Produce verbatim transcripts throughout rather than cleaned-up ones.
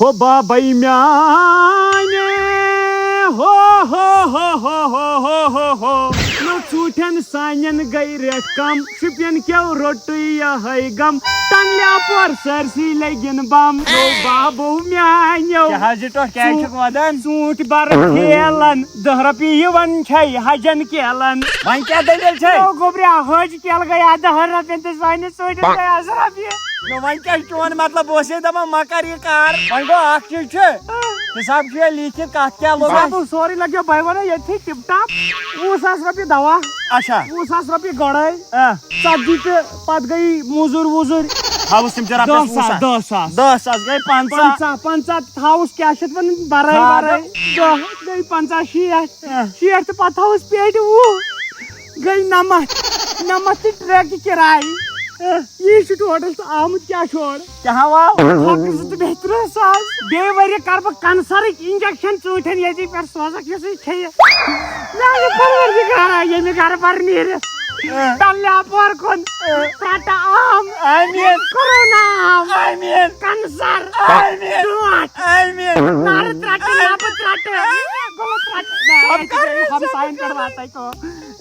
ہو بابے میانہِ، ہو ہو ہو ہو ہو ہو ہو ہو۔ نو ژوٗنٛٹھٮ۪ن سانٮ۪ن گٔے ریٹ کم، شُپین کیو روٚٹُے یہے غم، ٹنگلیا پور سٲرسٕے لٔگِن بم۔ ہو بابو میانیو، کیٛاہ حظ یہِ ٹۄٹھ کیٛازِ چھُکھ ودان؟ ژوٗنٛٹھۍ بر ٹھیلن، دہ رۄپیہِ یِوان چھے حجن کیلن۔ وۄنۍ کیٛاہ دٔلیٖل چھے؟ نو گوٚبریا، حج کیلہٕ گٔے دہن رۄپین تہٕ سانہِ ژوٗنٛٹھٮ۪ن گٔے آز رۄپیہِ۔ نو وۄنۍ کیٛاہ چھُ چون مطلب؟ بہٕ اوسے دپان مہ کر یہِ کار۔ وۄنۍ گوٚو اکھ چیٖز چھُ، حساب چھُ یہِ لیٖکھِتھ کتھ کیٛاہ لوٚگ اَسہِ۔ بابو، سورُے لگیو بھائی ونان ییٚتھی ٹِپ ٹاپ۔ وُہ ساس رۄپیہِ دوا، اچھا۔ وُہ ساس رۄپیہِ گۄڈے، آ۔ ژتجی تہٕ پتہٕ گٔیے موٚزوٗرۍ ووٚزوٗرۍ۔ تھاوُس تِم تہِ رۄپیس دہ ساس، وُہ ساس۔ دہ ساس۔ دہ ساس گٔے پنژاہ۔ پنژاہ، پنژاہ تھاوُس کیٛاہ چھِ اتھ ونان، برٲے آ، ورٲے۔ دہ گٔے پنژاہ، شیٹھ۔ آ۔ شیٹھ تہٕ پتہٕ تھاوُس پیٹہِ وُہ۔ گٔے نمتھ، نمتھ تہٕ ٹرٛیکہِ کِراے۔ یی چھُ ٹوٹل تہٕ آمُت کیٛاہ چھُ اورٕ؟ کیٛاہ ہاو آو؟ ہۄکھٕ زٕ تہٕ بیٚیہِ تٕرٛہ ساس۔ بیٚیہِ ؤرِ کَرٕ بہٕ کینسرٕکۍ انجیکشن ژوٗنٛٹھٮ۪ن ییٚتی پٮ۪ٹھ سوزَکھ یُسٕے کھیٚیہِ۔ میٛانہِ پروردگارا، ییٚمہِ گرٕ پَر نیٖرِتھ۔ ٹَلیا پور کُن۔ ترٛٹہٕ آم۔ آمیٖن۔ کورونا آم۔ آمیٖن۔ کینسر۔ آمیٖن۔ ٹوٹھ۔ آمیٖن۔ نارٕ ترٛٹہٕ، نَبہٕ ترٛٹہٕ۔ گُلہٕ ترٛٹہٕ۔ نہ، سب یہِ چھُ کر، بیٚیہِ ہمساین پٮ۪ٹھ واتَے کٲم۔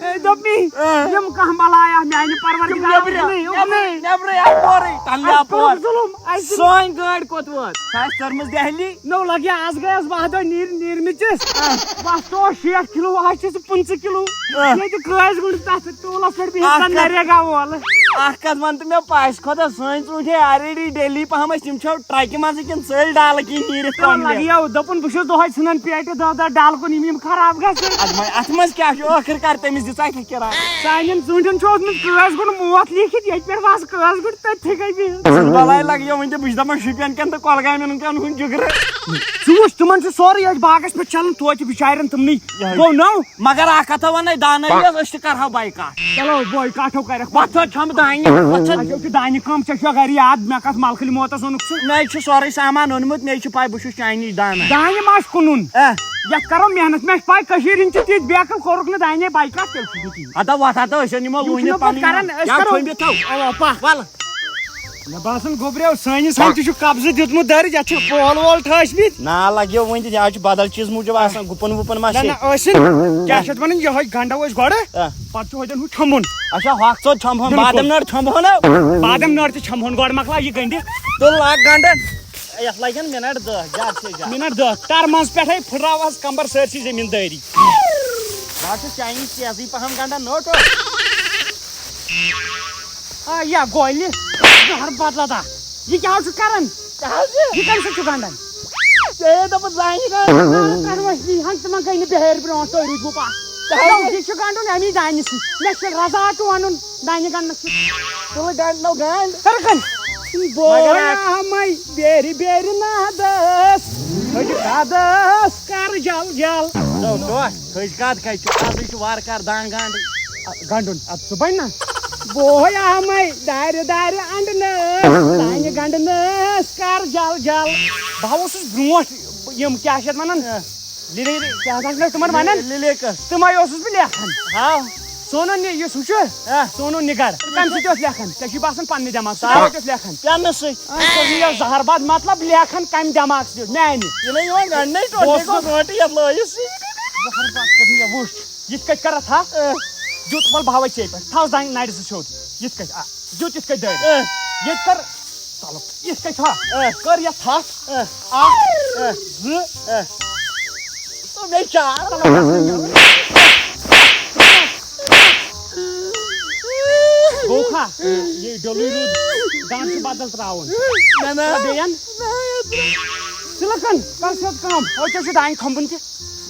اے، دوٚپمی، آ۔ یِم کانٛہہ بلایا میانہِ پروردگار، یِم نیٚبرٕ، اُکنُے، اُکنُے۔ نیٚبرٕ، نیٚبرٕ یپورٕے، تَلہٕ اَسہِ کوٚرُکھ یپور۔ ظُلُم، اَسہِ سٲنۍ گٲڑۍ کوٚت وٲژ؟ سۄ آسہِ تٔرمٕژ دہلی۔ نو لگیا، آز گٔیَس باہ دۄہ نیٖر-، نیٖرمٕتِس۔ آ۔ بس تو شیٹھ کِلوٗ، آز چھِ سُہ پٕنٛژٕہ کِلوٗ۔ آ۔ ییٚتہِ کٲسۍ گُنٛڈ تَتھ ٹوٗلَس پٮ۪ٹھ بِہِتھ اکھ زَن کتھ، نریگا وول۔ اکھ کتھ وَن تہٕ مےٚ، پاسہِ خۄدا، سٲنۍ ژوٗنٛٹھۍ ہے already ڈیلی پہم ٲسۍ، تِم چھَو ٹرٛکہِ منٛزٕے کِنہٕ ژٔلۍ ڈالہٕ کِنۍ نیٖرِتھ تَلہٕ کۄنٛگلہِ؟ لگیو، دوٚپُن بہٕ چھُس دۄہَے ژھٕنان پیٹہِ دَہ دَہ ڈالہٕ کُن، یِم یِم خراب گژھن۔ اَدٕ وۄنۍ اَتھ منٛز کیٛاہ چھُ؟ ٲخٕر کر تٔمِس دِژ اَتہِ کِراے۔ سانٮ۪ن ژوٗنٛٹھٮ۪ن چھُ اوسمُت کٲسۍ گُنٛڈ موت لیٖکھِتھ، ییٚتہِ پٮ۪ٹھ وَس کٲسۍ گُنٛڈ تٔتھی گٔے بِہِتھ۔ ژٕ بَلاے لَگیو وٕنہِ تہِ، بہٕ چھُس دَپان شُپین کٮ۪ن تہٕ کۄلگامٮ۪ن کٮ۪ن ہُنٛد جِگرٕ۔ ژٕ وٕچھ، تِمَن چھُ سورُے أتھۍ باغَس پٮ۪ٹھ چَلان، توتہِ بِچارٮ۪ن تِمنٕے۔ یِہوٚے۔ گوٚو نو؟ مگر اَکھ کَتھا وَنَے، دانَے یٲژ، أسۍ تہِ کَرہاو بایکاٹ۔ چلو، بایکاٹو کَرٮ۪کھ۔ وۄتھ تھٲو چھۄمبہٕ دانہِ، وۄتھ تھٲو۔ اَسہِ چھِ دانہِ کٲم، ژےٚ چھُوا گَرِ یاد، مےٚ کَتھ مَلکھٕلۍ موتَس اوٚنُکھ ژٕ؟ مےٚ چھُ سورُے سامان اوٚنمُت، مےٚ چھِ پَے، بہٕ چھُس چاینی دانہ۔ دانہِ ما آسہِ کٕنُن؟ اہ۔ یَتھ کَرو محنت، مےٚ چھِ پَے، کٔشیٖرِ ہِنٛدۍ چھِ تِتھۍ، بیکٕل کوٚرُکھ نہٕ دانے بایکاٹ، تیٚلہِ چھُ یہِ ٹھیٖک۔ ہَتا وۄتھ ہَتا، أسۍ اَنہٕ یِمو یِم وٕنہِ چھِنہٕ پَتہٕ پَنٕنۍ۔ کَران، أسۍ یا کَرو۔ ژھۄمبِتھ تھاو۔ اَوا، پَکھ۔ وَلہٕ۔ مےٚ باسان گوٚبریو سٲنِس ہن تہِ چھُ قبضہٕ دیُتمُت دٲرِتھ، یَتھ چھِ پول وول ٹھٲسۍ مٕتۍ۔ نا لگیو وۄنۍ تہِ، یہِ حظ چھُ بدل چیٖز موٗجوٗب آسان، گُپن وُپن ما نہ، چھِ؟ نہ، ٲسِن۔ کیٛاہ چھِ اَتھ وَنان، یِہوٚے گنڈو أسۍ گۄڈٕ، آ۔ پَتہٕ چھُ ہوٚتٮ۪ن ہُہ چھۄمبُن۔ اچھا، ہۄکھ ژوٚٹ چھۄمبہون، بِلکُل۔ بادام نٔر چھۄمبہون نا؟ بادام نٔر تہِ چھۄمبہون، گۄڈٕ مۄکلاو یہِ گٔنڈِتھ۔ تُل اکھ گنڈٕ، یَتھ لگن مِنٹ دہ، زیادٕ سے زیادٕ۔ مِنٹ دہ، تَر منٛز پٮ۪ٹھَے پھٕٹراوہَس کمبر سٲرسٕے زٔمیٖندٲری۔ بہٕ حظ چھُس چاینیٖز تیزٕے پہم گنڈان، نوٹ۔ آ، یا گولہِ، زہر بدلہٕ دا۔ یہِ کیٛاہ حظ چھُ کران؟ کیٛاہ حظ چھُ؟ یہِ کَمہِ سۭتۍ چھُ گنڈان؟ ژےٚ ہے دوٚپُتھ زانہِ گنڈ۔ آ، تَنہٕ وۄنۍ یی ہن تِمن گٔے نہٕ بِہٲرۍ برونٛٹھ تُہۍ روٗدمُت پَتھ۔ کیٛاہ حظ؟ یہِ چھُ گنڈُن اَمی دانہِ سۭتۍ۔ مےٚ چھُ رضا تہِ وَنُن دانہِ گنڈنَس سۭتۍ۔ تُلہٕ گنڈ، نو گنڈ۔ کَرٕ گنڈ۔ بوے مگر اکھ آمَے بیرِ بیرِ نادَس، تھٔج کادَس کر جل جل۔ نو ٹوٹھ۔ تھٔج کَتھ کَتہِ چھُ؟ آزٕے چھُ وارٕ کارٕ دانہِ گنٛڈٕے۔ آ، گنٛڈُن، اَدٕ سُہ بَنہِ نا؟ بہٕ ہے آمَے دارِ دارِ اَنٛڈنَس، دانہِ گنٛڈنَس کر جل جل۔ بہٕ ہا اوسُس برٛونٛٹھ یِم کیٛاہ چھِ اَتھ وَنان؟ آ۔ لِلے، کیٛاہ تام چھِ تِمَن وَنان؟ لِلے کَس؟ تِمَے اوسُس بہٕ لیکھان۔ ہاو۔ سونو نِ-، یُس ہُہ چھُ، آ۔ سونو نِگار۔ تَمہِ سۭتۍ اوس لیکھان۔ ژےٚ چھُے باسان پَننہِ دٮ۪ماغ سۭتۍ تَوَے۔ کَتہِ اوس لیکھان؟ پٮ۪نہٕ سۭتۍ۔ آ، ژےٚ چھُے یہِ زَہر باد مطلب لیکھان کَمہِ دٮ۪ماغ سۭتۍ اوس؟ میٛانہِ۔ ییٚلے یِوان گنٛڈنَے ٹوٹھ، بہٕ اوسُس گوٚو گٲنٛٹہٕ یَتھ لٲیِس۔ زہر باد کٔرِتھ مےٚ وٕچھ۔ یِتھ کٔٹھۍ کَرَتھ ہا۔ اۭں۔ دیُت وَل بہٕ ہاوَے ژےٚ پٮ۪ٹھ۔ تھاو زَنٛگہِ نَرِ زٕ سیوٚد۔ یِتھ کٔٹھۍ، آ، دیُت یِتھ کٔٹھۍ دٲرِتھ۔ اۭں۔ ییٚتہِ کَر تَلُک۔ یِتھ کٔٹھۍ تھاو۔ اۭں۔ کٔر یَتھ تھَپھ۔ اۭں۔ اَکھ، اۭں۔ زٕ۔ اۭں۔ تہٕ بیٚیہِ چار۔ گوٚو کھا؟ یہِ ڈوٚلُے روٗد۔ دَنٛد چھُ بدل ترٛاوُن۔ نہ، نہ۔ تہٕ بیٚیَن؟ نہ، یَتھ نہ۔ سِلکَن، کَر سیوٚد کٲم۔ ہو، ژےٚ چھُ دانہِ کھۄمبُن تہِ۔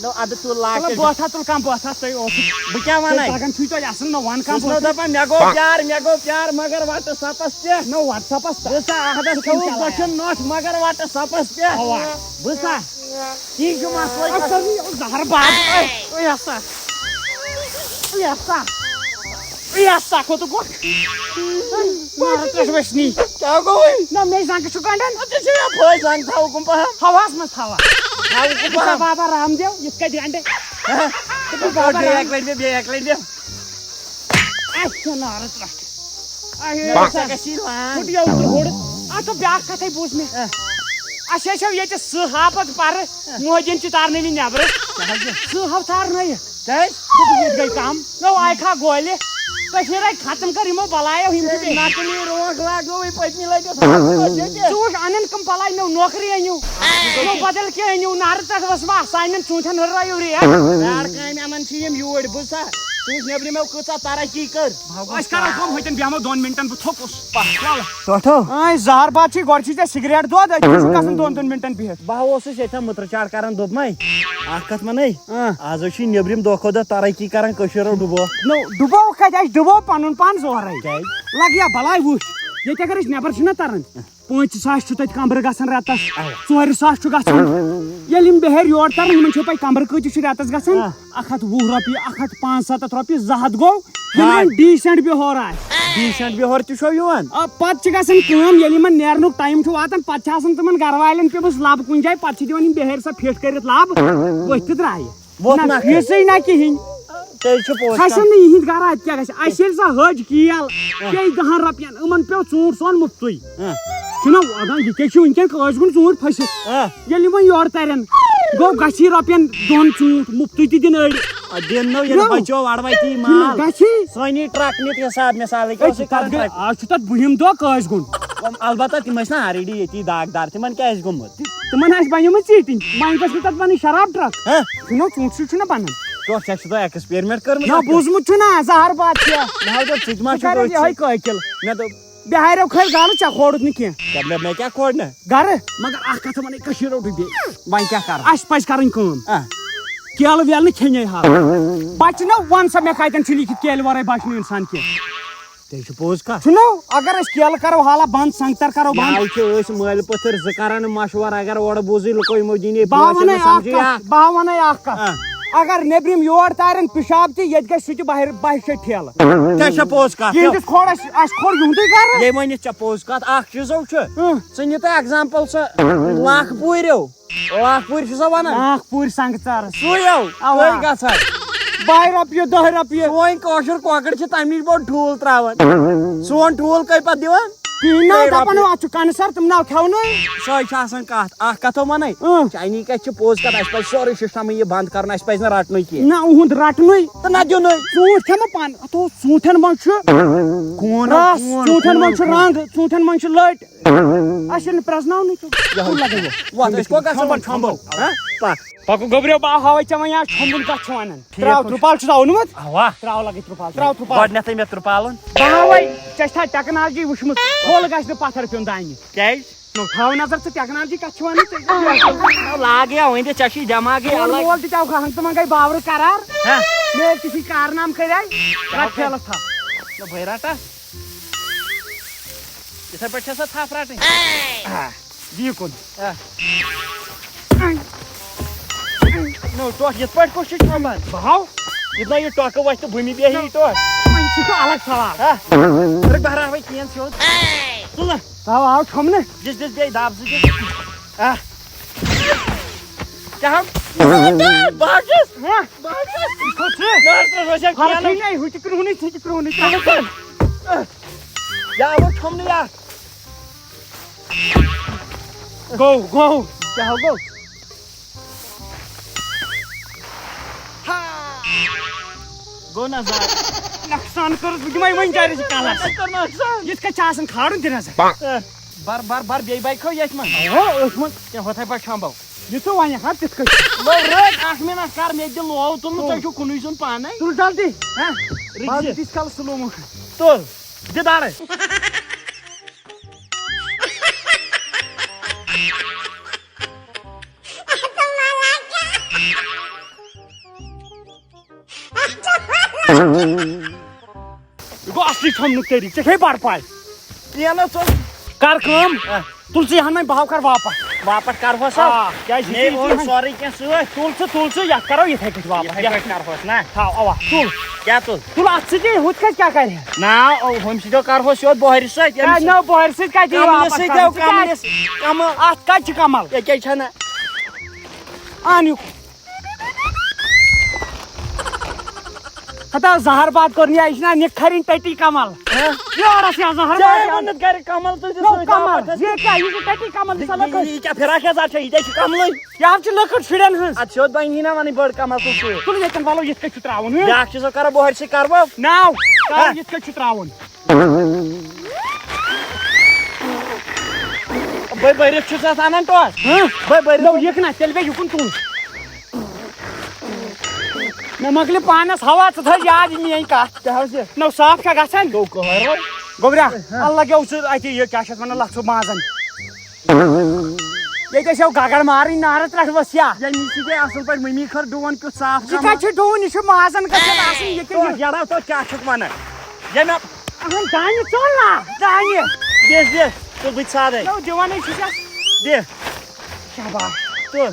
نو، اَدٕ تُل لاگ تُلہٕ تیٚلہِ۔ بوتھا، تُل کانٛہہ بوتھا، تُہۍ اوسُو۔ بہٕ کیٛاہ وَنَے؟ تَگان چھُے تۄہہِ اَصٕل، نہ وَن کانٛہہ چھُس نہٕ بوتھا۔ دَپان، مےٚ گوٚو پیار، مےٚ گوٚو پیار، مگر WhatsApp-س پٮ۪ٹھ۔ نہ، WhatsApp-س نہ، پٮ۪ٹھ۔ ژٕ کھیوٚوُکھ بۄچھِ نۄٹھ، مگر WhatsApp-س پٮ۪ٹھ۔ اَوا۔ بوٗزتھا؟ یی چھُ مسلہٕ۔ اَتھ کٔر مےٚ زہر باد۔ اے، اے ہسا۔ اے ہسا۔ اے ہسا، کھوٚتُکھ گۄڈٕ۔ مارٕ پٮ۪ٹھ وٕچھنی۔ کیٛاہ گوٚوُے؟ نہ، مےٚ زنٛگہٕ چھُ گنٛڈان۔ اَدٕ ژےٚ چھُے یہِ پھٲج زنٛگ تھاوُکھ کُن پہم۔ ہواہَس منٛز تھاوان۔ تھاوُکھ کُن بہٕ چھُسا پہم۔ بابا رام دیو، یِتھ کٔنۍ گنٛڈٕ۔ ہہ؟ بہٕ چھُس بابا بیٚیہِ رام۔ اَکہِ لَٹہِ بیٚہہ، بیٚیہِ اَکہِ لَٹہِ بیٚہہ۔ اَسہِ چھُ نارٕ ترٛٹھ۔ اَہے، نہ، ژےٚ گژھی لان۔ پھُٹیو تہِ ہُر۔ اَتھ چھُ بیٛاکھ کَتھَے بوٗز مےٚ۔ ہہ۔ اَسہِ ٲسۍ ییٚتہِ سٕہہ ہاپت پَرٕ، مۄہدِن چھِ تارنٲومٕتۍ نٮ۪برٕ۔ کیٛازِ؟ سٕہہ ہاو تارنٲیِتھ۔ کیٛازِ؟ دوٚپُکھ، ییٚتہِ گٔے کَم۔ نو، آیہِ کھا گولہِ۔ کٔشیٖرے ختم کر یِمو بلایو، یِم چھِ بیٚیہِ۔ نقلی رونٛگ لاگنووٕے پٔتمہِ لٹہِ۔ ژٕ وٕچھ، اَنن کٕم بلاے، نو نوکری أنِو، نو بدل کینٛہہ أنِو، نارٕ پٮ۪ٹھ ٲس وَ سانٮ۪ن ژوٗنٛٹھٮ۪ن ہُررٲیِو ریٹ۔ یار کامہِ اَنان چھِ یِم یوٗرۍ، بوٗزتھا؟ ژٕ وٕچھ نیٚبرِمو کۭژاہ ترقی کٔر۔ أسۍ کرو کٲم، ہوٚتٮ۪ن بیٚہمو دۄن مِنٹن، بہٕ تھوٚکُس۔ پکھ، وَلہٕ۔ ٹوٹھو۔ اے زہر باد چھُے، گۄڈٕ چھُے ژےٚ سگریٹ دۄد، أتی چھُ گژھان دۄن دۄن مِنٹن بِہِتھ۔ بہٕ ہا اوسُس ییٚتھٮ۪ن مُترٕ چار کران، دوٚپمَے، اَکھ کَتھ وَنَے، اۭں۔ آز حظ چھِ نیٚبرِم دۄہ کھۄتہٕ دۄہ ترقی کران، کٔشیٖر ہو ڈُبو۔ نو، ڈُبو کَتہِ؟ اَسہِ ڈُبو پَنُن پان زورَے۔ کیٛازِ؟ لَگ یا بَلاے وٕچھ، ییٚتہِ اگر أسۍ نٮ۪بر چھِنہ تَران، پانٛژِ ساس چھُ تَتہِ کَمرٕ گژھان رٮ۪تَس، اَوا۔ ژورِ ساس چھُ گژھان۔ ییٚلہِ یِم بِہٲرۍ یورٕ تَرَن، یِمَن چھُ پَے کَمرٕ کۭتِس چھُ رٮ۪تَس گژھان؟ آ۔ اَکھ ہَتھ وُہ رۄپیہِ، اَکھ ہَتھ پانٛژھ سَتَتھ رۄپیہِ، زٕ ہَتھ گوٚو۔ یِمن ہاے۔ ڈیٖسنٹ بِہور آسہِ۔ ڈیٖسنٹ بِہور تہِ چھو یِوان؟ آ، پتہٕ چھِ گژھان کٲم، ییٚلہِ یِمن نیرنُک ٹایم چھُ واتان، پتہٕ چھِ آسان تِمن گرٕ والٮ۪ن پیمٕژ لب کُنہِ جایہِ، پتہٕ چھِ دِوان یِم بِہٲرۍ سۄ فِٹ کٔرِتھ لب، ؤتھۍ تہٕ درٛایہِ۔ ووٚتھ نہ، نکھٕ۔ فیٖسٕے نہ کِہینۍ۔ تیٚلہِ چھُ پوٚز اَسہِ کَتھ۔ چھُنہٕ یِہِنٛدۍ گرٕ اَتہِ کیٛاہ گژھِ؟ اَسہِ ییٚلہِ سۄ حٔج کیل، آ۔ پیٚیہِ دَہَن رۄپین، یِمن پیوٚو ژوٗنٛٹھ سون مُفتُے۔ آ۔ چھُنہ، اَدٕ یہِ کیٛاہ چھُ وٕنکیٚن کٲج گُن ژوٗنٛٹھۍ پھٔسِتھ؟ آ۔ ییٚلہِ یِمن یورٕ تَرن، گوٚو گژھی رۄپین دۄن ژوٗنٛٹھۍ مُفتُے تہِ دِنۍ أڑۍ۔ آ، دِن نو، ییٚلہِ نو۔ بچو وڑوے تی مال۔ گژھی۔ سٲنی ٹرک نِتھ حساب مثال، ییٚکیٛاہ ہے، اوسُے تَتھ کران گٔے، ٹرک۔ آز چھُ تَتھ بُہِم دۄہ کٲج گُن۔ البتہ تِم ٲسۍ نہ already ییٚتی داغدار، تِمن کیٛاہ آسہِ گوٚمُت؟ تِمن آسہِ بنیومُت ژیٖٹِنۍ، وۄنۍ گژھِ نہٕ تَتھ بنٕنۍ شراب ٹرک۔ ہہ؟ چھُنہ ژوٗنٛٹھ سُہ چھُنہ بنان۔ ٹوٹھ، ژےٚ چھُ تۄہہِ experiment کٔرمٕژ نہ، اَتھ پٮ۪ٹھ؟ بوٗزمُت چھُنہ، زہر باد چھِ۔ مےٚ ہا دوٚپ، ژٕ تہِ ما ژٕ چھُکھ کر أتھۍ یِہوٚے سۭتۍ؟ قٲقِل۔ مےٚ دوٚپ، بِہاریو کھٲلۍ گالہٕ، ژےٚ کھورُتھ نہٕ کینٛہہ۔ کیٛاہ مےٚ، مےٚ کیٛاہ کھور نہٕ؟ گرٕ، مگر اکھ کتھ ونے، کٔشیٖر روٚٹُے بیٚیہِ۔ وۄنۍ کیٛاہ کرٕ؟ اَسہِ پزِ کرٕنۍ کٲم۔ آ۔ کیلہٕ ویلہٕ نہٕ کھیٚنے حال۔ بچہِ نہ، وَن سا مےٚ کتٮ۪ن چھُ لیٖکھِتھ کیلہِ ورٲے بچہِ نہٕ انسان کینٛہہ۔ تیٚلہِ چھُ پوٚز کتھ۔ چھُنو، اگر أسۍ کیلہٕ کرو حالا بنٛد، سنٛگتر کرو بنٛد۔ یَوٕ چھِ أسۍ مٲلۍ پٔتھٕر زٕ کران مشورٕ، اگر اورٕ بوٗزٕے لُکو یِمو دِنی بہٕ ہا پونٛسہٕ ونے نہٕ اکھ سمجھی کتھ، اکھ۔ بہٕ ہا ونے اکھ کتھ۔ آ۔ اگر نیٚبرِم یور تارن پِشاب تہِ، ییٚتہِ گژھِ سُہ تہِ بہر، بہہِ شیٚتہِ ٹھیلہٕ۔ ژےٚ چھےٚ پوٚز کتھ، یِہنٛدِس کھوڑس، اَسہِ کھوڑ یِہُنٛدُے گرٕ۔ یے ؤنِتھ ژےٚ پوٚز کتھ، اکھ چیٖزو چھُ، اۭں۔ ژٕ نہِ تہٕ example سُہ لاکھ پوٗرٮ۪و، لاکھ پوٗرۍ چھُ سا ونان؟ لاکھ پوٗرۍ سنٛگہٕ ژارس۔ سُے یو، اوا۔ کٔہۍ گژھان؟ باہہِ رۄپیہِ، دَہہِ رۄپیہِ۔ سون کٲشُر کۄکر چھِ تَمہِ نِش بوٚڑ ٹھوٗل ترٛاوان۔ سون ٹھوٗل کٔہۍ پتہٕ دِوان؟ کِہیٖنۍ نہ، بیٚیہِ دَپان رۄپیہِ۔ اَتھ چھُ کنسر، تِم ناو کھٮ۪ونٕے۔ سۄے چھِ آسان کَتھ، اَکھ کَتھ وَنَے۔ اۭں۔ چاینی کَتہِ چھِ پوٚز کَتھ، اَسہِ پَزِ سورُے system یہِ بنٛد کَرُن، اَسہِ پَزِ نہٕ رَٹنُے کینٛہہ۔ نہ، اُہُنٛد رَٹنُے۔ تہٕ نہ دیُنُے۔ ژوٗنٛٹھۍ کھٮ۪مہٕ پانہٕ، اَتھ اوس ژوٗنٛٹھٮ۪ن منٛز چھُ خوٗن، رَس، خوٗن، ژوٗنٛٹھٮ۪ن منٛز خوٗن، چھُ خوٗن۔ رنٛگ، ژوٗنٛٹھٮ۪ن منٛز چھُ لٔٹۍ۔ اَسہِ چھُنہٕ پرٛزناونٕے تہٕ۔ یہِ ہا کُن لَگٲیِو۔ وَتھ، أسۍ کوٚت گژھو؟ ژھۄمبَن، ژھۄمبَن۔ ہہ؟ پَکھ۔ پَکو گوٚبریو، بہٕ ہاوَے ژےٚ وۄنۍ آز ژھۄمبُن کَتھ چھُ وَنان۔ ٹھیٖک ترٛاو حظ چھُ۔ ترٛپال چھُس آونمُت۔ اَوا۔ ترٛاو لَگٕے ترٛپال، ترٛاو ترٛپال۔ گۄڈٕنٮ۪تھٕے مےٚ ترٛپالُن۔ بہٕ ہاوَے، ژےٚ چھا technology وٕچھمٕژ؟ کھوٚل گژھِ نہٕ پَتھر پیوٚن دانہِ۔ کیٛازِ؟ نو، تھاو نظر ژٕ technology کَتھ چھِ وَنان ژےٚ؟ نو، لاگ یا وۄنۍ دِ، ژےٚ چھُے دٮ۪ماگٕے مول الگ۔ مول تہِ ژےٚ ہُہ ہنٛگتہٕ منٛگَے باورٕ قرار۔ ہہ؟ مےٚ ییٚلہِ تِتھی کارنام کَرے، کیٛاہ رَٹ کَرِ؟ ٹھیلَس تھَپھ۔ نہ، بہٕ ہے رَٹَس۔ یِتھَے پٲٹھۍ چھےٚ سۄ تھَپھ رَٹٕنۍ۔ آ، یہِ کُن۔ آ۔ نو، ٹۄکھ یِتھ پٲٹھۍ کُس چھُ چھۄمبان؟ بہٕ ہاو۔ یہِ نہ یہِ ٹۄکہٕ وَتھِ تہٕ بُمہِ بیٚہہِ یہِ ٹۄکھ۔ وۄنۍ سُہ چھُ الگ سوال۔ ہا؟ رُک بہٕ ہراوَے کینٛہہ سیوٚد۔ ژٕ نہ۔ تھاو آو چھۄمبنہٕ۔ دِس، دِس بیٚیہِ دَب زٕ دِس۔ آ۔ کیٛاہ ہاو؟ بہٕ ہاو چھُس۔ ہا؟ بہٕ ہاو چھُس۔ یہِ کوٚت چھُ؟ نہ، نہ، نہ، نہ، فرق کینٛہہ نہ۔ چھے نہ، ہُہ تہِ کرٛہُنٕے، ژٕ تہِ کرٛہُنٕے۔ ژٕ تہِ کر۔ یا وۄنۍ چھۄمبنہٕ یا۔ گوٚو، گوٚو۔ کیٛاہ گوٚو؟ ہا! گوٚو نہ زا۔ نۄقصان کوٚرُتھ بہٕ دِمَے وۄنۍ گَرِ کَلَس۔ أمۍ کوٚر نۄقصان۔ یِتھ کٔنۍ چھِ آسان کھالُن تہِ نہ سا۔ بَر، بَر، بَر، بیٚیہِ بایکھو ییٚتھۍ منٛز۔ اَوا، أتھۍ منٛز۔ کینٛہہ ہُتھَے پٲٹھۍ چھۄمبَو۔ یہِ ژٕ وَنہِ ہا تِتھ کٔنۍ۔ وۄنۍ رٔٹ اَکھ مِنَٹ کَر، مےٚ تہِ دِل لوو تُلُن، تُل۔ تُہۍ چھِو کُنُے زوٚن پانَے۔ تُل جلدی۔ ہہ؟ رِکزِ۔ بہٕ دِس کَلَس سُلو موشَن۔ تُل۔ دِ دَرٕ۔ یہِ گوٚو اصلی چھۄمبنُک طریٖقہٕ، ژےٚ چھے بَڑٕ پَے۔ کینٛہہ نہ ژوٚل۔ کر کٲم، آ۔ تُل ژٕ یہِ ہَن وۄنۍ، بہٕ ہاو کر واپس۔ واپس کرہوس آ، آ۔ کیٛازِ یہِ مے چھُ اوٚن یِتھُے سورُے کینٛہہ سۭتۍ۔ تُل ژٕ، تُل ژٕ، یَتھ کرو یِتھَے کٔنۍ واپس۔ یِتھَے یَتھ پٲٹھۍ کرہوس نا۔ تھاو، اَوا، تُل۔ کیٛاہ تُل؟ تُل اَتھ سۭتۍ، ہُتھ کٔنۍ کیٛاہ کرِ؟ نا، او، ہُمہِ سۭتۍ کرہوس یوت بۄہرِ سۭتۍ، ییٚمہِ ہے، سۭتۍ نہ، بۄہرِ سۭتۍ کَتہِ یِیہِ کَملہِ واپس سۭتۍ کرنہٕ؟ یو، ژٕ کیٛازِ؟ کَملِس، کَمل۔ اَتھ کَتہِ چھِ کَمل؟ ییٚکیٛاہ چھَنہٕ۔ اَن یہِ۔ خدا زہر باد کوٚر نہٕ یہِ، یہِ چھِنہ نِکھرٕنۍ ٹٔٹی کمل۔ ہہ؟ یورس یا زہر باد ژےٚ یورس۔ ووٚنُتھ گرِ کمل تُلۍ زِ نو سۭتۍ کمل، واپس۔ یہِ کیٛاہ، یہِ چھِ ٹٔٹی کمل، یہِ یہِ، سلٲے یہِ، یہِ کیٛاہ فراک یزار چھےٚ؟ یہِ کیٛاہ چھِ کملٕے؟ یہِ حظ چھِ لۄکٕٹ شُرٮ۪ن ہٕنٛز۔ اَدٕ سیوٚد بنہِ ہی نہ وَنٕنۍ بٔڑ کمل تُل سۭتۍ۔ تُل ییٚتٮ۪ن وَلو یِتھ کٔنۍ چھُ ترٛاوُن، ہہ؟ بیٛاکھ چھِ سۄ کران بۄہرِ سۭتۍ کرٕ بہٕ۔ ناو، ناو ہہ؟ یِتھ کٔنۍ چھُ ترٛاوُن۔ بٔے بٔرِتھ چھُس اَتھ اَنان ٹۄپھ۔ ہہ؟ بٔے بٔرِتھ۔ نو یِکھ نہ، تیٚلہِ بیٚیہِ یُکُن تُل۔ مےٚ مۄکلہِ پانس ہوا، ژٕ تھٲے یاد یہِ میٲنۍ کتھ۔ کیٛاہ حظ یہِ؟ نو صاف چھا گژھان؟ گوٚو قہر وۄنۍ۔ گوٚبرا، ہہ۔ اللہ گیو ژٕ اتہِ یہِ کیٛاہ چھِ اتھ ونان، لژھُ مازن۔ ییٚتہِ ٲسۍ یو گگر مارٕنۍ نارٕ ترٛٹھ ؤسیا۔ ییٚمہِ نِش تہِ گٔے اصل پٲٹھۍ مٔمی خٲر ڈوٗن کیُتھ صاف یہِ کمل۔ کتہِ چھُ ڈوٗن؟ یہِ چھُ مازن کتہِ آسان، یہِ کیٛاہ تو یہِ؟ جڑا تو کیٛاہ چھُکھ ونان؟ ییٚمہِ اہن دانہِ ژوٚل نا، دانہِ۔ دِس دِس، تُل بہٕ تہِ سادے۔ نو دِوانٕے چھُس۔ دِ۔ شاباش۔ تُل۔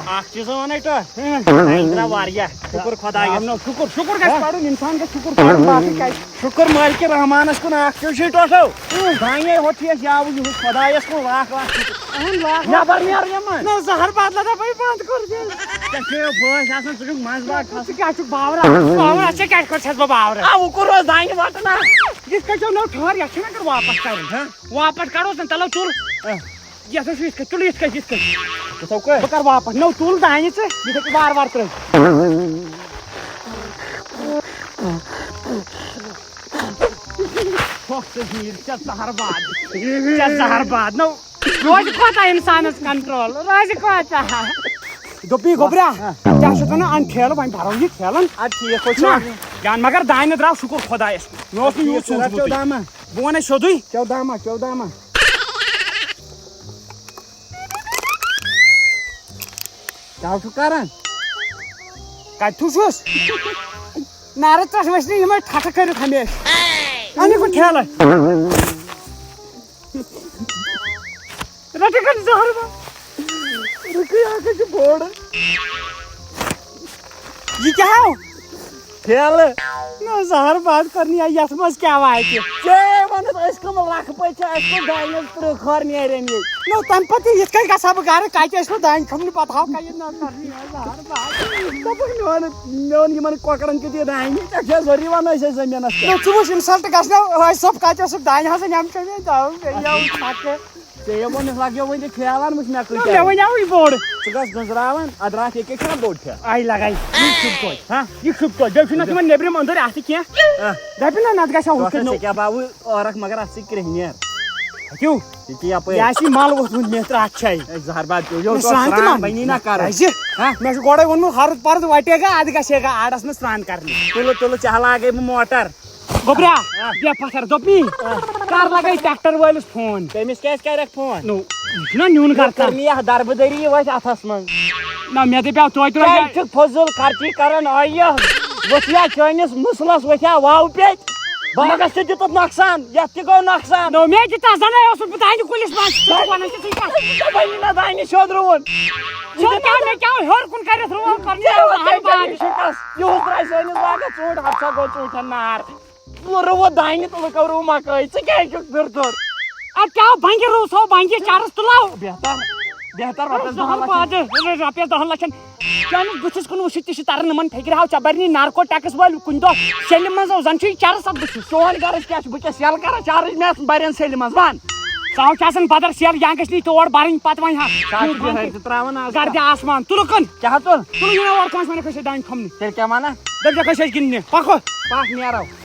اکھ چیٖز وَنے تو۔ ہاں۔ وۄنۍ درٛاو واریاہ۔ شُکُر خۄدایَس۔ آو نو، شُکُر، شُکُر گژھِ ہاں۔ پَرُن، اِنسان گژھِ شُکُر پَرُن، باقٕے کَتہِ۔ شُکُر مٲلکہِ رحمانَس کُن، اَکھ کیٛاہ چھُے ٹۄٹھو؟ ہاں۔ دانہِ ہوٚت چھِ اَسہِ یاوٕ یِہُس خۄدایَس کُن، لاکھ لاکھ شُکُر۔ اَہَن، لاکھ لاکھ۔ نٮ۪بَر نیر یِمَن۔ نہ، زَہر بادلہ دَپَے بنٛد کوٚر دِل۔ ژےٚ چھُے یہِ بٲتھ آسان، ژٕ چھُکھ منٛز باگ کھسان۔ ژٕ کیٛاہ چھُکھ باورہ؟ باورہ، ژےٚ کیٛازِ کوٚر چھَس بہٕ باورہ؟ آ، وۄنۍ کوٚر حظ دانہِ وَٹہٕ نا۔ یِتھ کٔنۍ چھَو نٔو ٹھٔہر، یَتھ چھُنہ کَرُن واپَس کَرُن۔ ہاں۔ واپَس کَڑوس نہ، تَلو تُل۔ ہاں۔ یتھ حظ چھُ یِتھ کٔنۍ، تُلہٕ یِتھ کٔنۍ، یِتھ کٔنۍ۔ ژٕ تھاو کٔرۍ۔ بہٕ کَرٕ واپس۔ نو، تُل دانہِ ژٕ، یہِ تھٲیِو وارٕ وارٕ ترٛٲوِتھ۔ ژھۄکھ ژٕ ہیٖر، ژےٚ زہر باد۔ ژےٚ زہر باد۔ نو، روزِ کوتاہ اِنسانَس control؟ روزِ کوتاہ؟ دوٚپُے گوٚبرا، ہاں۔ کیٛاہ چھِ اَتھ وَنان؟ اَن ٹھیلہٕ، وۄنۍ بَرو یہِ ٹھیلَن۔ اَدٕ ٹھیٖک حظ چھُ۔ نہ، جان مگر دانہِ درٛاو شُکُر خۄدایَس۔ مےٚ اوس نہٕ یوٗت ٹھیٖک چھُ، سوٗنٛچمُتٕے۔ رَٹو دامہ۔ بہٕ وَنے سیوٚدُے۔ چودامہ، چودامہ۔ کیٛاہ چھُکھ کران؟ کتہِ چھُس؟ نارٕ ژٹھ ؤسۍ نہٕ یِمے ٹھٹھٕ کٔرِتھ ہمیشہٕ۔ اَنہِ کُن ٹھیلہٕ۔ رٹہِ کَتہِ زہر باد؟ رُکٕے، اکھ حظ چھُ بوٚڑ۔ یہِ کیٛاہ ہو؟ ٹھیلہٕ۔ نہ، زہر باد کرنی آیہِ، یتھ منٛز کیٛاہ واتہِ؟ ژےٚ ووٚنُتھ أسۍ کٕم لکھ پٔتۍ چھِ، اَسہِ کوٚت دانٮ۪س ترٕٛہ کھۄر نیرن ییٚتہِ۔ نہ، تَمہِ پتہٕ یِتھ کٔنۍ گژھٕ ہا بہٕ گرٕ، کتہِ ٲسۍ نہٕ دانہِ کھۄمنہِ پتہٕ ہاو کَتہِ نہ کرنی آیہِ زہر باد۔ دوٚپُکھ میون، میون یِمن کۄکرن کیُتھ یہِ دانہِ، ژےٚ چھےٚ ضروٗری وَنان أسۍ ٲسۍ زٔمیٖنس نہ، پٮ۪ٹھ۔ ژٕ وٕچھ insult گژھِ نہ، راشد صٲب کتہِ اوسُکھ دانہِ ہسا نٮ۪مہٕ ژےٚ مےٚ دانہِ، بیٚیہِ یَوٕ پتہٕ۔ ژےٚ یہِ ووٚنُتھ لگیو وۄنۍ ژےٚ ٹھیلن، وٕچھ مےٚ کۭتیٛاہ۔ مےٚ وۄنۍ آوُے بوٚڑ۔ ژٕ گژھ گٔنزراوان، اَدٕ راتھ ییٚکیٛاہ چھُنہ بوٚڑ ٹھیلہٕ۔ آے لگے۔ یہِ چھُ توتہِ۔ ہاں؟ یہِ چھُ توتہِ۔ بیٚیہِ چھُنہ تِمن نیٚبرِم أنٛدٕرۍ اَتھٕ کینٛہہ۔ ہاں۔ دَپہِ نہ، نَتہٕ گژھِ ہا ہُتھ کٲٹھۍ ژےٚ نوٚو۔ کیٛاہ باوٕ عٲرق، مگر اَتھ سۭتۍ کرٛیٚہنیر۔ ہیٚکِو؟ یہِ کیٛاہ یپٲرۍ؟ یہِ آسہِ یہِ مل ووٚتھمُت مےٚ ترٛٹھ چھے۔ ہے، زہر باد پیوٚو، یہِ مےٚ اوس سرٛان تہِ سرٛان بنی نہ کران۔ کیٛازِ؟ ہاں؟ مےٚ چھُ گۄڈَے ووٚنمُت، ہرُد پرُد وَٹے گا، اَدٕ گژھے گا آڑس منٛز سرٛان کرنہِ۔ تُلہٕ، تُلہٕ، ژےٚ ہا لاگے بہٕ موٹر۔ گوٚبرا، ہاں۔ بیٚیہِ پتھر دوٚپنی، ہاں۔ کر لگے ٹریکٹر وٲلِس فون؟ تٔمِس کیٛازِ کرکھ فون؟ نو، یہِ چھُنہ نیُن یہِ کرتا۔ کٔر مےٚ یتھ دربہٕ دٔری ؤتھۍ اتھس منٛز۔ نہ، مےٚ دپیو توتہِ کیٛازِ روزِ۔ چھُکھ فضوٗل خرچی کران؟ آیہِ وٕچھیا چٲنِس مسلس وٕچھیا واو پیٚتۍ؟ بہٕ ما گژھٕ ژےٚ دیُتُتھ نۄقصان، یتھ تہِ گوٚو نۄقصان۔ نو، مےٚ دِتا زنے اوسُس بہٕ دانہِ کُلِس منٛز۔ ژٕ چھُکھ ونان ژےٚ ژٕ کیٛاہ؟ ژےٚ بنی نہ دانہِ سیوٚد رُوُن۔ ژےٚ کیٛاہ، مےٚ کیٛاہ ہیوٚر کُن کٔرِتھ رُوُن، کٔر مےٚ ژےٚ زہر وۄنۍ باد۔ کیٛاہ چھُکھ؟ یِہُس درٛاے سٲنِس باغس ژوٗنٛٹھۍ، ہتسا گوٚو ژوٗنٛٹھٮ۪ن نار۔ رُوو دانہِ تہٕ لُکو رُو مکٲے، ژٕ کیٛازِ چھُکھ دُر دُر؟ اَدٕ کیٛاہ بنگہِ روٗ سو بنگہِ چرس تُلو۔ بہتر، بہتر، رۄپیس دَہن زہر لچھن۔ بادٕ، رۄپیس دَہن لچھن۔ چٲنِس بٕتھِس کُن وٕچھِتھ تہِ چھِ تران یِمن فِکرِ ہاو، ژےٚ بَرنی نارکوٹیکس وٲلۍ کُنہِ دۄہ سیلہِ منٛز، زَن چھُے چرس اَتھ بٕتھِس۔ چون غرض کیٛاہ چھُ؟ بہٕ کیٛاہ سیل کرا؟ چارٕج مےٚ آسہٕ بَرٮ۪ن سیلہِ منٛز، وَن۔ ژٕ ہاو چھِ آسان بدر سیل، یا گژھِ نہٕ یہِ تور بَرٕنۍ، پَتہٕ وَنہِ ہا۔ سُہ ہا چھُ بِہٲرۍ تہِ ترٛاوان آز۔ گردِ آسمان، تُلہٕ کٕن۔ کیٛاہ ہا تُل؟ تُلہٕ یہِ نہٕ اورٕ کٲنٛسہِ وَنہِ کٲنٛسہِ دانہِ کھۄمنہِ۔ تیٚلہِ کیٛاہ وَنان؟ دٔپۍ زٮ۪کھ أسۍ ٲسۍ گِنٛدنہِ، پَکھ ہو۔ پَکھ نیرو۔